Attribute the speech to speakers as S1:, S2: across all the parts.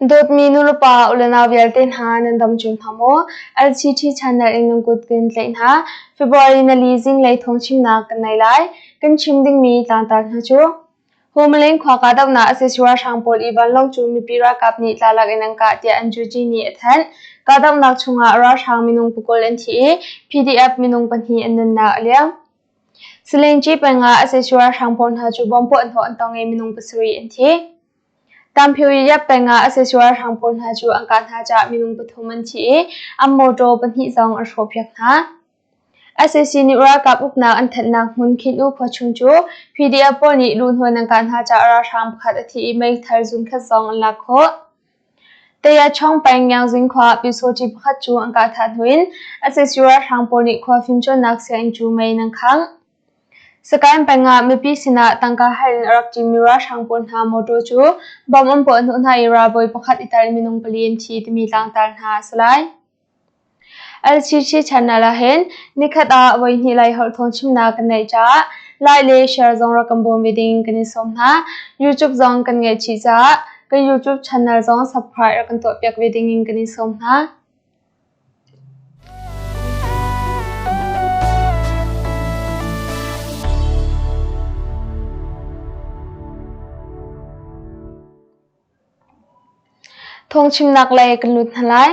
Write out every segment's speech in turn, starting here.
S1: Dawtmi nulepa ulenau vialte hna nan dam cio hna maw? LCT channel in nan kut kan tlaih hna. February nali zinglei thawngchimnak kan nei lai. Kan chim dingmi tlangtar hna cu Humaleng khua kahdohnak a si ralhrang pawl i vanlawng cu mipi ralkap nih tlalak in an kah tiah an juji nih a thanh. Kahdohnak chungah ralhrang minung pakul an thi i PDF minung pahnih an nunnak a liam. Salingci peng ah a si ralhrang pawl hna cu bom puahhnawh an tong i minung pasarih an thi. Tamphyuyap peng ah a si ralhrang pawl hna cu an kah hna caah minung pathum an thi i an mawtaw pahnih zong an hrawhpiak hna. Sac nih ralkap uknak an thanhnak hmun Khin-U khua chung cu PDF pawl nih luhnawn an kah hna caah ralhrang pakhat a thi i meithal zunkhat zong an lak khawh. Tayachong peng Ngiangzing khua ah pyusawṭi pakhat cu an kah thah hnu in sac ralhrang pawl nih khua fimcawnnak sianginn cu mei in an khangh. Sagaing peng ah mipi sinah tangka hal in a rak ṭimi ralhrang pawl hna mawṭaw cu bomb an puah hnawh hna i ralbawi pakhat i tel in minung pali an thi timi tlangtar hna a si lai. LCC channel ah hin nikhat ah voihnih Laiholh thawngchimnak kan neih caah like le share zong rak kan bawm ve ding kan in sawm hna. YouTube zong kan ngeih chih caah kan YouTube channel zong subscribe rak kan tuahpiak ve ding in kan in sawm hna. Thawngchimnak lei kan lut hna lai.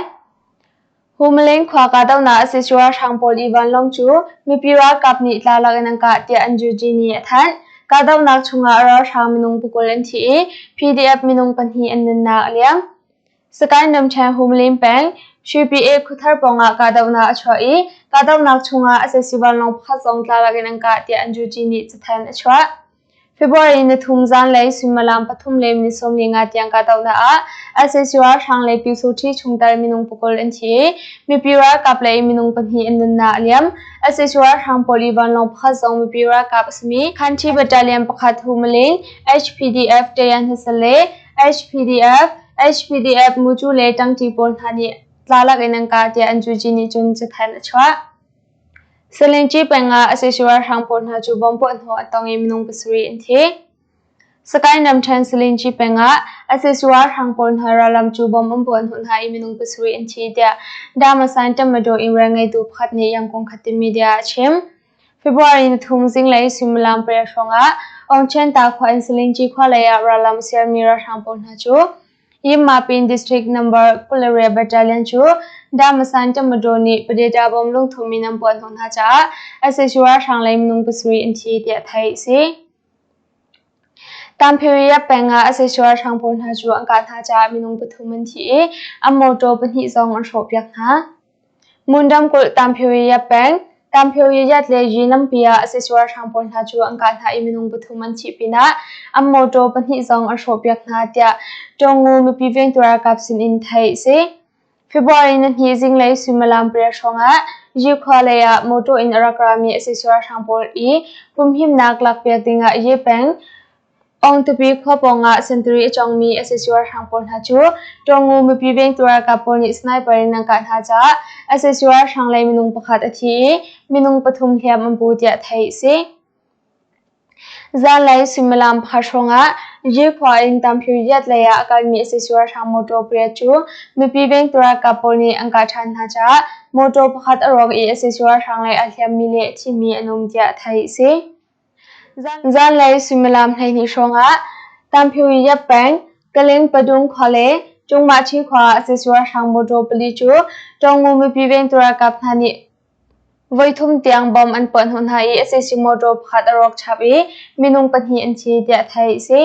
S1: Humaleng khua kahdohnak a si ralhrang pawl i vanlawng cu mipi ralkap nih tlalak in an kah tiah an juji nih a thanh. Kahdohnak chungah ralhrang minung pakul an thi i PDF minung pahnih an nunnak a liam. Sagaing ramṭhen Humaleng peng Shwe khuathar pawngah kahdohnak a chuah i kahdohnak chungah sac vanlawng pakhat zong tlalak in an kah tiah an juji nih cathanh a chuah. February ni thum zanlei suimilam pathum le minute 45 tiang kahdohnak ah sac ralhrang le Pyusawṭhi chungtel minung pakul an thi i mipi ralkap lei minung pahnih an nunnak a liam. Sac ralhrang pawl i vanlawng pakhat zong mipi ralkap a simi Khanṭhi Battalion pakhat Humalin, HPDF Tayan Hmasa le HPDF, HPDF Mucu le ṭangṭi pawl hna nih tlalak in an kah tiah an juji nih cun cathanh a chuah. Salingci peng ah sac ralhrang pawl hna cu bomb puahhnawh a tong i minung pasarih an thi. Sagaing ramṭhen Salingci peng ah sac ralhrang pawl hna rallam cu bomb an puahhnawh hna i minung pasarih an thi tiah Damasan Tatmadaw in rian ngeitu pakhat nih Yangon Khatin media ah a chim. February ni thum zinglei suimilam pariat hrawngah Aungchenta khua in Salingci khua lei ah rallam sialmi ralhrang pawl hna cu Yinmapin District Number 28 Battalion cu Damasan Tatmadaw nih Padeta bom lungthum in an puahhnawh hna caah sac ralhrang lei minung pasarih an thi tiah theih a si. Tampere peng ah sac ralhrang pawl hna cu an kah hna caah minung pathum an thi i an mawtaw pahnih zong an hrawhpiak hna. Mun ramkulh Tampere peng Tampere le Yi lampi ah sac ralhrang pawl hna cu an kah hna i minung pathum an thih pinah an mawtaw pahnih zong an hrawhpiak hna tiah Tawngu mipi vengtu ralkap sinin theih a si. February nihnih zinglei suimilam pariat hrawngah Yi khua lei ah mawtaw in a rak rami sac ralhrang pawl i humhimnak lakpiak dingah Yi peng Awngtupi khua pawngah sentari a cawngmi sac ralhrang pawl hna cu Tawngu mipi vengtu ralkap pawl nih sniper in an kah hna caah sac ralhrang lei minung pakhat a thi i minung pathum hliam an pu tiah theih a si. Zanlei suimilam pakhat hrawngah Yi khua in Tamphyuyat lei ah a kalmi sac ralhrang motor pariat cu mipi vengtu ralkap pawl nih an kah ṭhan hna caah motor pakhat a rawk i sac ralhrang lei a hliammi le a thimi an um tiah theih a si. Zanlei suimilam 12 hrawngah Tamphyuyat peng Kaling Padung khua le Cungmahṭhi khua ah sac ralhrang motor pali cu Tawngu mipi vengtu ralkap hna nih voithum tiang bomb an puahhnawh hna i sac motor pakhat a rawk chap i minung pahnih an thi tiah theih a si.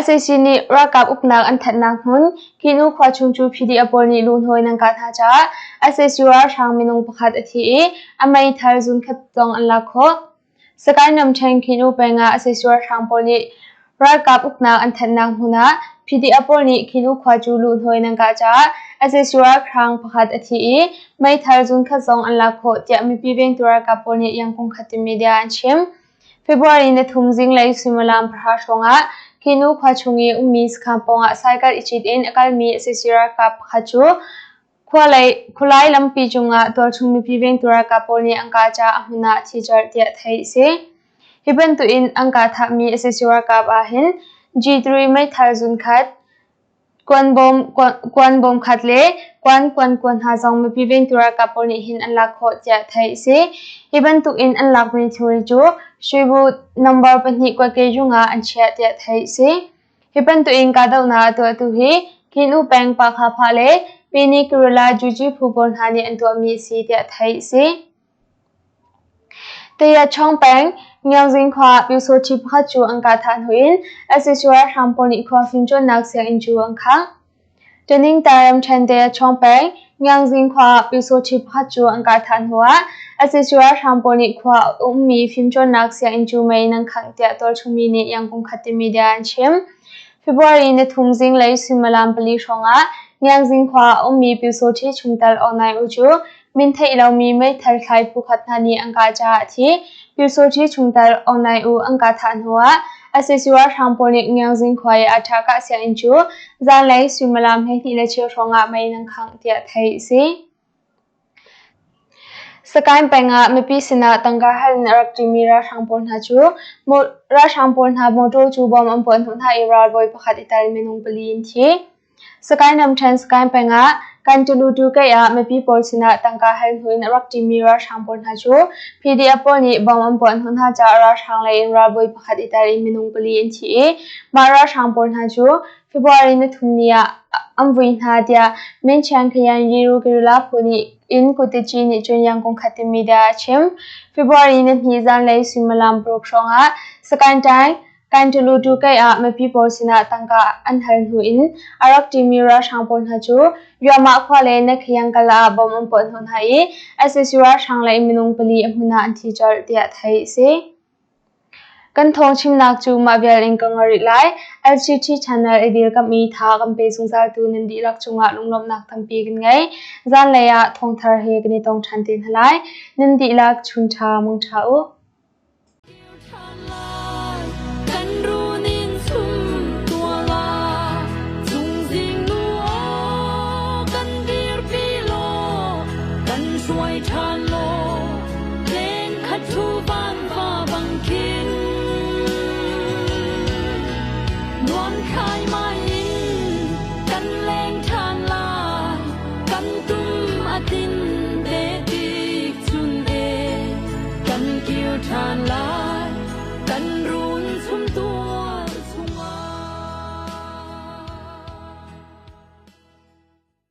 S1: Sac nih ralkap uknak an thanhnak hmun Kinu khua chung cu PDF pawl nih luhnawi nan kah hna caah sac ralhrang minung pakhat a thi i a meithal zunkhat zong an lak khawh. Sagaing ramṭhen Kinu peng ah sac ralhrang pawl nih ralkap uknak an thanhnak hmun ah PDF pawl nih Kinu khua cu luhnawi nan kah caah sac ralhrang pakhat a thi i meithal zunkhat zong an lak khawh tiah mipi vengtu ralkap pawl nih Yangon Khatin media an chim. February ni thum zinglei suimilam pahra hrawngah Kinu khua chung i ummi sakhan pawngah cycle i cit in a kalmi sac ralkap pakhat cu khualai lampi cungah tualchung mipi vengtu ralkap pawl nih an kah caah a hmun ah a thi colh tiah theih a si. Hi bantukin an kah thahmi sac ralkap ahhin G3 meithal zunkhat. Kuan bawm khat le kuan kuan kuan hna zong mipi vengtu ralkap pawl nih hin an lak khawh tiah theih a si. Hi bantuk in an lakmi thilri cu Shuibu number pahnih kuatke-yung ah an chiah tiah theih a si. Hi bantuk in kahdohnak a tuahtu hi Khin-U peng Pakhapha le Pini Guerrilla Juji phu pawl hna nih an tuahmi a si tiah theih a si. Tayachawng peng, Ngiangzing khua ah Pyusawṭhi pakhat cu an kah thah hnu in sac ralhrang pawl nih khua fimcawnnak sianginn cu an khangh. Taningtar ramṭhen Tayachawng peng, Ngiangzing khua ah Pyusawṭhi pakhat cu an kah thah hnu ah sac ralhrang pawl nih khua a ummi fimcawnnak sianginn cu mei in an khangh tiah tualchungmi nih Yangon Khatte media an chim. February nithum zinglei suimilam pali hrawngah Ngiangzing khua a ummi Pyusawṭhi chungtel Aung Naing U cu Min theih lomi meithal thlai phukhat hna nih an kah caah a thi. Pyusawṭhi chungtel Aung Naing U an kah thah hnuah sac ralhrang pawl nih Ngiangzing khua i Aṭha kah sianginn cu zanlei suimilam 12 le cheu hrawngah mei in an khangh tiah theih a si. Sagaing peng ah mipi sinah tangka hal in a rak ṭimi ralhrang pawl hna cu ralhrang pawl hna motor cu bom an puah hnawh hna i ralbawi pakhat i tel minung pali an thi. Sagaing ramṭhen Sagaing peng ah Kantulutu keih ah mipi pawl sinah tangka hal hnu in a rak ṭimi ralhrang pawl hna cu PDF pawl nih bom an puah hnawh hna caah ralhrang lei in ralbawi pakhat i tel in minung pali an thi i mah ralhrang pawl hna cu February nithum ni ah an vui hna tiah Minchiang Khayan Yiru Guerrilla phu nih in Kutici nih cun Yangon Khatin media ah a chim. February nihnih zanlei suimilam paruk hrawngah Sagaing Taing Kanṭalutu keih ah mipi pawl sinah tangka an hal hnu in a rak ṭimi ralhrang pawl hna cu Yuamah khua le Nakhiang kal ah bom an puah hnawh hna i sac ralhrang lei minung pali a hmun ah an thi colh tiah theih a si. Kan thawng chimnak cu mah vial in ka ngol rih lai. LCT channel i dirkamh i tha kan pe zungzaltu nan dihlak cungah lunglawmhnak tampi kan ngei. Zanlei ah thawngthar he kan i tong ṭhan te hna lai. Nan dihlak chun ṭha mung ṭha u.
S2: Kan runin sum tuala cungzing nu aw kan dirpi law kan hruai ṭhan.